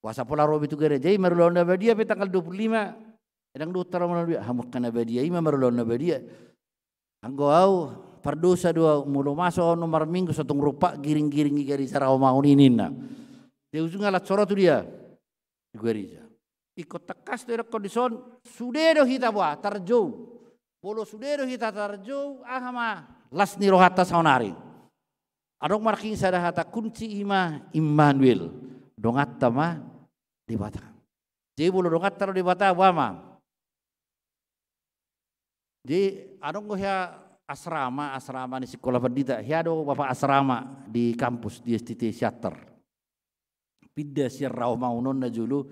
Boasa pola ro be tu gareja i marulaon na badia pe tanggal dua puluh lima. Ndang do taromana dia. Hamu angka na badia i ma marulaon na badia. Anggo ahu pardosa do ahu, molo maso ahu na marminggu so tung rompak giring-giring i gareja raomaon i ninna. Jadi ujungna las roha tu dia? Tu gareja. Ingkon tangkas do idokkon dison, sude do hita boha? Tarjou. Molo sude do hita tarjou, aha ma las ni rohanta saonari? Adong ma nangkin sada hata kunci i ma Immanuel. Donganta ma Debata. Jadi molo donganta do Debata, boha ma? Jadi adong do hea asrama, asrama ni sikola pandita, hea do bapak asrama di kampus di S T T Siantar. Pinda sian raomaon on na jolo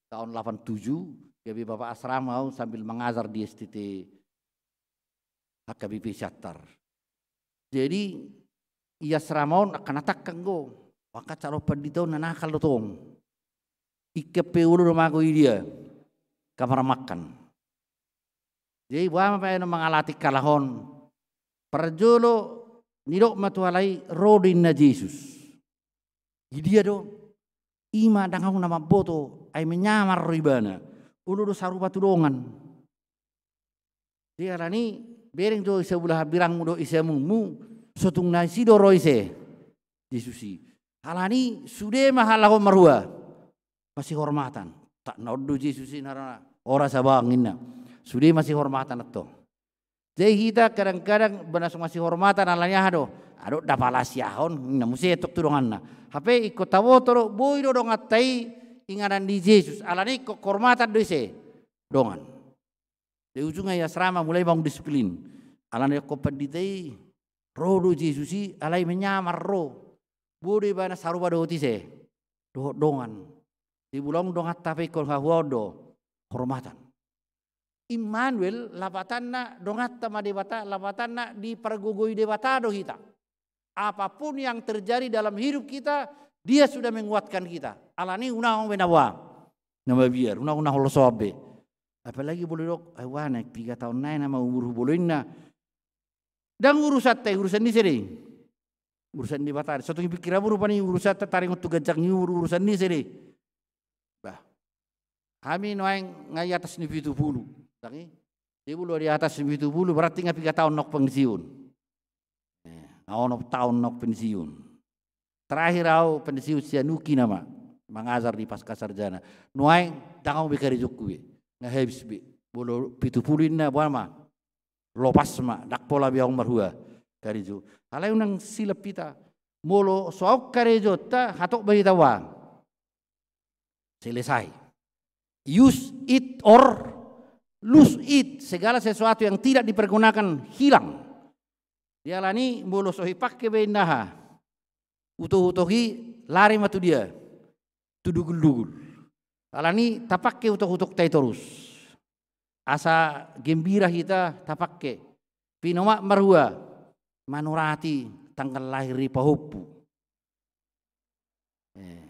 taon lapan tujuh, gabe bapak asrama ahu sambil mangajar di S T T H K B P Siantar. Jadi i asrama on angka na tangkang do, angka calon pandita on na nakal do tong. Ingkon pe olo do mago i dia kamar makan. Jadi boha ma baenon mangalati halak on? Parjolo nidok ma tu halak i, ro do inna Jesus. Di dia do? I ma ndang ahu na mamboto, ai menyamar do ibana. Olo do sarupa tu dongan. Jadi alani bereng jo ise bula hambirangmu dohot ise amongmu, so tung na disi do ro ise? Jesus i. Alani sude ma halak on marhua? Masihormatan. Tak na on do Jesus i na ra, ora sabang inna. Sude masihormatan antong. Jadi hita kadang-kadang bana so masihormatan alani aha do? Adong dapalasi aha on, inna muse tong tu donganna. Hape ingkon taboto do, boi do donganta i inganan ni Jesus. Alani ingkon hormatan do ise? Dongan. Di ujungna i asrama mulai bangun disiplin. Alana didokkon pandita i, ro do Jesus i, alai menyamar ro. Boi do ibana sarupa dohot ise? Dohot dongan. Di bulung donganta pe ingkon hahuaon do, hormatan. Immanuel, lapatanna donganta ma Debata, lapatanna dipargogoi Debata do hita. Apapun yang terjadi dalam hidup kita, Dia sudah menguatkan kita. Alani unang be na boha, na mabiar, unang na holsoan be. Apalagi molo didok, ai boha na piga taon nai nama umurhu molo inna. Ndang urusanta i, urusan ni ise do i? Urusan ni Debata. So tung dipingkiri hamu rupani urusanta taringot tu ganjang ni umur, urusan ni ise do i? Bah. Hami nuaeng nga i atas ni pitu pulu. Ndang i? Jadi molo di atas ni pitu pulu berarti nga piga taon naung pensiun. Eh, nga onom taon naung pensiun. Terakhir ahu pensiun sian UKI nama, mangajar di pasca sarjana. Nuaeng ndang ahu be karejongku be. Nga habis be. Molo pitu pulu inna boha ma? Lopas ma, ndang pola be ahu marhua karejo. Alai unang silap hita. Molo so aut karejonta, hatop be hita boha? Selesai. Use it or lose it. Segala sesuatu yang tidak dipergunakan hilang. Jadi alani molo so hupangke be inna aha, utoh-utoh i, lari ma tu dia? tu dugul-dugul. Alani tapangke utok-utokta i torus. Asa gembira hita tapangke. Pinomat marhua manurati tanggal lahir ni pahompu. Eh.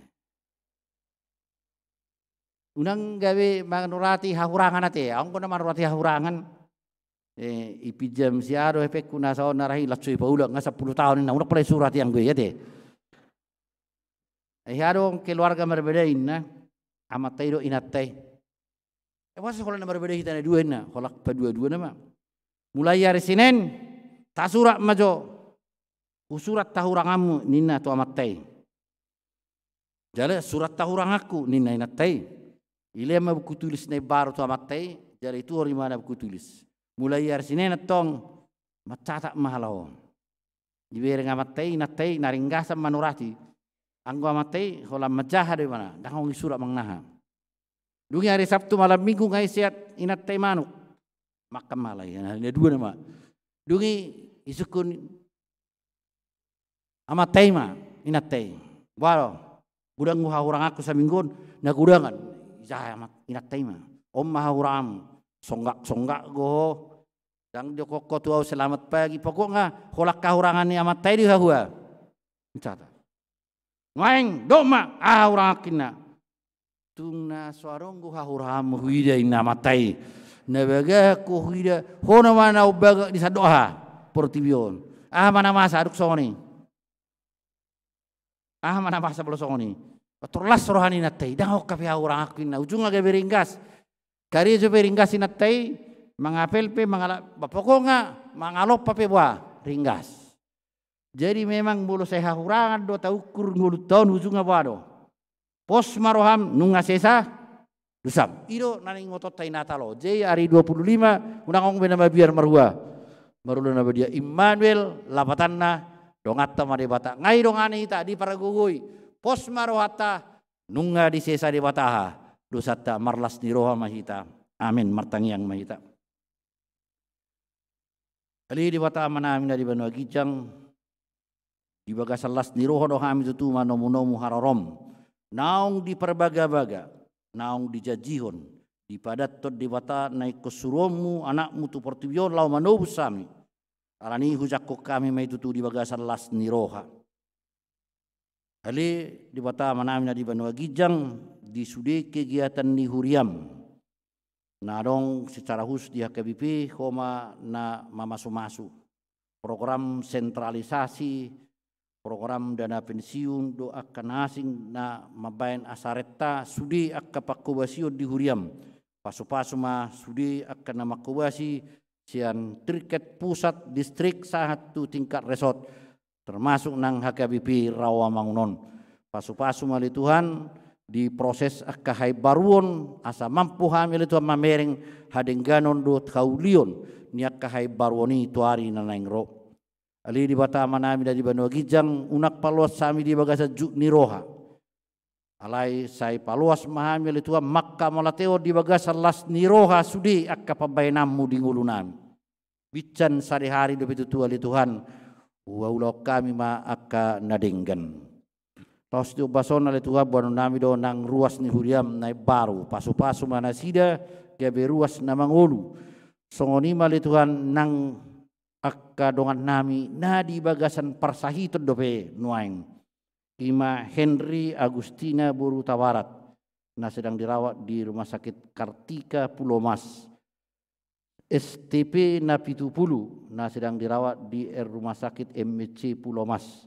Unang gabe manurati hahurangan ate, ahu anggo na manurati hahurangan. Eh, ipinjam si ado hepengku na saon na rahi langsung ipaulak nga sampulu taon inna, unang pala isurati anggo i ate. Eh, ado keluarga marbeda inna, amanta i do inanta i. Eh, boasa holan na marbeda hita na dua inna, holan padua-dua nama. Mulai ari Senen, tasurat ma jo, husurat hahuranganmu ninna tu amanta i. Jala surat hahuranganku ninna inanta i. Ilehon ma buku tulis na imbaru tu amanta i, jala ituhor ibana buku tulis. Mulai ari Senen antong, mancatat ma halak on. Dibereng amanta i, inanta i, na ringgasan manurati. Anggo amanta i, holan manjaha do ibana, ndang adong i surat manang aha. Dung i ari Sabtu malam minggu nga iseat inanta i manuk. Makan ma halak i, na dua nama. Dung i isungkun amanta i ma inanta i. Boha do, godang do hahuranganku saminggu on, na godangan. Ijaha amat inanta i ma. On ma hahuranganmu. Songgak-songgak do ho. Ndang didokkon ho tu ahu selamat pagi. Pokokna holan hahurangan ni amanta i do i hahua. Mancatat. Nuaeng, dok ma, aha hahuranganki inna. Tung na so adong do hahuranganmu huida inna amanta i. Na bagahon ho huida, ho nama na umbagak di sandok aha portibi on. Aha ma na masa adong songon i. Aha ma na masa molo songon i. Tor las roha ni inanta i, ndang adong hape hahuranganku inna. Ujungna gabe ringgas. Karejo pe ringgas inanta i, mangapel pe, mangala-, pokokna mangalompa pe boha, ringgas. Jadi memang molo sai hahurangan do taukur ngolunta on, ujungna boha do. Pos ma roham, nunga sesa dosam. I do na naeng ingotonta i Natal on. Jadi ari dua puluh lima, unang adong be na mabiar marhua. Marula na badia Immanuel, lapatanna, donganta ma Debata. Nga i dongani hita, dipargogoi. Pos ma rohanta, nunga disesa Debata aha dosanta, marlas ni roha ma hita. Amen. Martangiang ma hita. Ale Debata Amanami na di banua ginjang, di bagasan las ni roha do hami tutu manomunomu harorom, naung diparbagabaga, naung dijanjihon, dipadathon Debata na ingkon suruonmu anakmu tu portibi on laho manobus hami. Alani i hujangkon hami ma i tutu di bagasan las ni roha. Ale Debata Amanami na di banua ginjang, di sude kegiatan ni huriam na adong secara khusus di H K B P, ho ma na mamasumasu program sentralisasi, program dana pensiun dohot angka na asing na mambahen asarenta, sude angka pangkobasion di huriam. Pasupasu ma sude angka na mangkobasi sian tingkat pusat, distrik sahat tu tingkat resort, termasuk nang H K B P Rawamangun on. Pasupasu ma ale Tuhan di proses angka haimbaruon, asa mampu hami ale Tuhan mamereng hadengganon dohot haulion ni angka haimbaruon i tu ari na naeng ro. Ale Debata Amanami na di banua ginjang, unang paloas hami di bagasan jut ni roha. Alai sai paloas ma hami ale Tuhan manghamauliatehon di bagasan las ni roha sude angka pambahenanmu di ngolunami. Binsan sadihari dope tutu ale Tuhan, huulahon hami ma angka na denggan. Laos di ombas on ale Tuhan, boanonnami do nang ruas ni huriam na imbaru, pasupasu ma nasida gabe ruas na mangolu. Songon i ma ale Tuhan nang angka dongannami na di bagasan parsahiton dope nuaeng. I ma Henry Agustina boru Tabarat, na sedang dirawat di Rumah Sakit Kartika Pulomas. S T P na pitu pulu, na sedang dirawat di R-, Rumah Sakit M C Pulomas.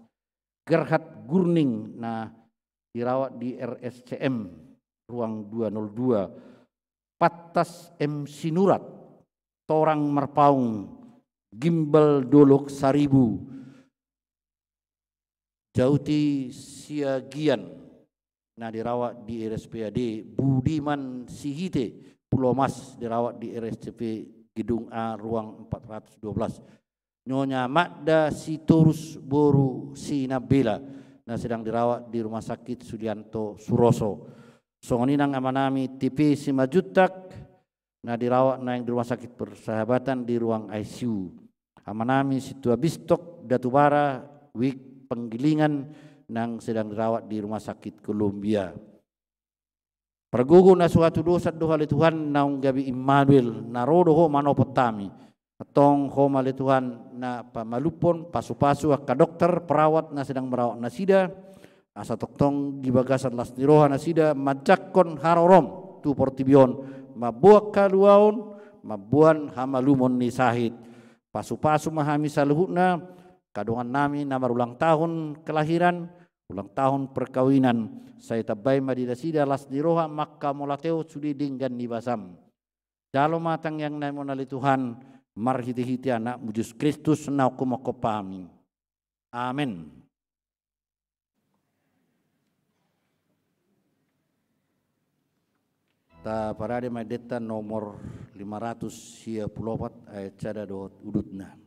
Gerhard Gurning, na dirawat di R S C M ruang dua nol dua. Pattas M Sinurat, Torang Marpaung, Gimbal Dolok Saribu, Jauti Siagian, na dirawat di R S P A D, Budiman Sihite, Pulomas, dirawat di R S C P Gedung A, ruang empat ratus dua belas. Nyonya Magda Sitorus boru Sinambela, na sedang dirawat di Rumah Sakit Sulianto Suroso. Songon i nang amanami T P Simanjuntak, na dirawat naeng di Rumah Sakit Persahabatan di ruang I C U. Amanami Sintua Bistok Datubara, Wik Penggilingan, nang sedang dirawat di Rumah Sakit Columbia. Pargogo na so hatudosan do ale Tuhan, naung gabe Immanuel, na ro do Ho manopot hami. Antong Ho ma ale Tuhan na pamalumhon, pasupasu angka dokter, perawat na sedang merawat nasida, asa tongtong di bagasan las ni roha nasida manjangkon harorom tu portibi on, mamboan haluaon, mamboan hamalumon ni sahit. Pasupasu ma hami saluhutna, angka dongannami na marulang tahun kelahiran, ulang tahun perkawinan, sai tambai ma di nasida las ni roha manghamauliatehon sude denggan ni basaM. Jalo ma tangiangnami on ale Tuhan, marhitehite AnakMu Jesus Kristus na humuphop hami. Amen. Taparade ma endenta nomor lima ratus sia pulu opat, ayat sada dohot udutna.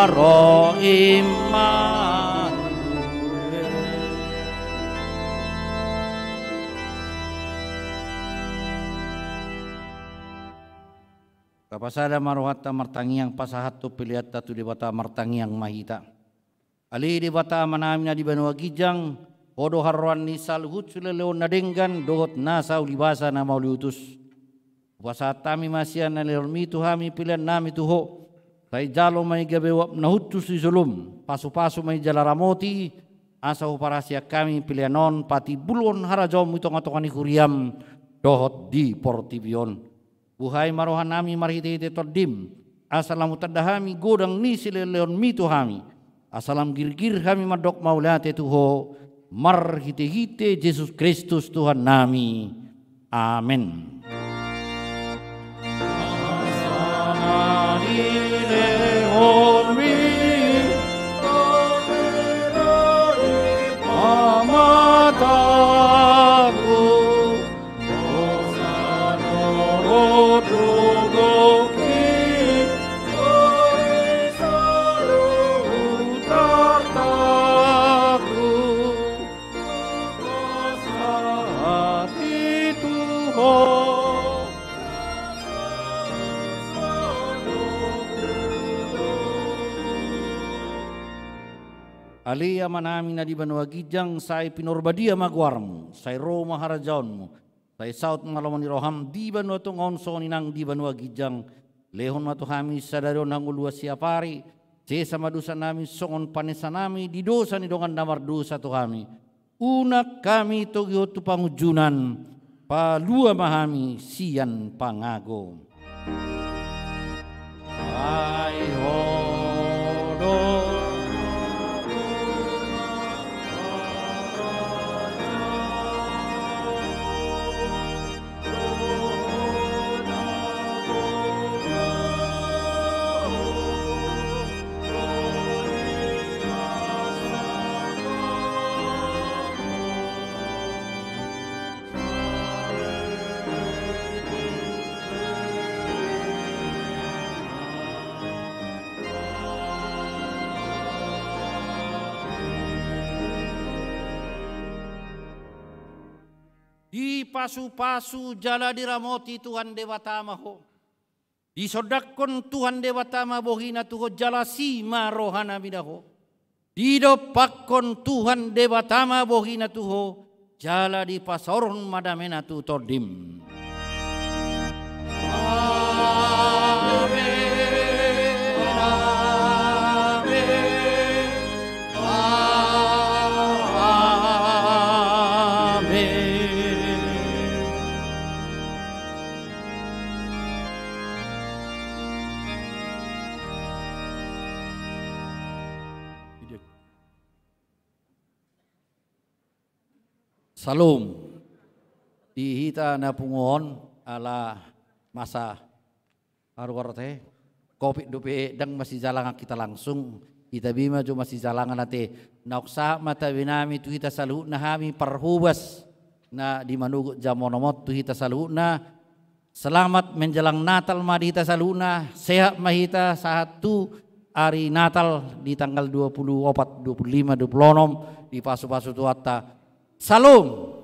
Ro Immanuel. Tapasada ma rohanta martangiang, pasahathon peleanta tu Debata, martangiang ma hita. Ale Debata Amanami na di banua ginjang, Ho do haroroan ni saluhut silehonlehon na denggan dohot nasa ulibasa na mauliutus. Hupasahat hami ma sian na nilehonMi tu hami peleannami tu Ho. Sai jalo ma i gabe uap na hushus di jolom, pasupasu ma i jala ramoti, asa huparhaseang hami pelean on patimbulhon harajaonmu di tongatonga ni huriam dohot di portibi on. Buhai ma rohanami marhitehite Tondim, asa lam hutanda hami godang ni silehonlehonmi tu hami, asa lam girgir hami mandok mauliate tu Ho, marhitehite Jesus Kristus Tuhannami. Amen. Ale Amanami na di banua ginjang, sai pinarbadia ma goarmu, sai ro ma harajaonmu, sai saut ma lomo ni roham di banua tonga on songon i nang di banua ginjang. Lehon ma tu hami sadari on hangoluan siapari, sesa ma dosanami songon panesanami di dosa ni dongan na mardosa tu hami. Unang hami togihon tu pangunjunan, palua ma hami sian pangago. Ai Ho do. Dipasupasu jala diramoti Tuhan Debata ma ho. Disondangkon Tuhan Debata ma bohina tu ho jala asi ma rohana mida ho. Didompakkon Tuhan Debata ma bohina tu ho jala dipasaorhon ma damena tu tondim. Amen. Amen. Amen. Syalom. Di hita na pungu on ala masa aruarte, covid dope, ndang masijalangan hita langsung, hita bima jo masijalangan ate. Naung sahat ma tabenami tu hita saluhutna, hami parhobas na di manogot jam onom on tu hita saluhutna. Selamat menjelang Natal ma di hita saluhutna, sehat ma hita sahat tu ari Natal di tanggal dua puluh opat, dua puluh lima, dua puluh onom, dipasupasu Tuhanta. Syalom.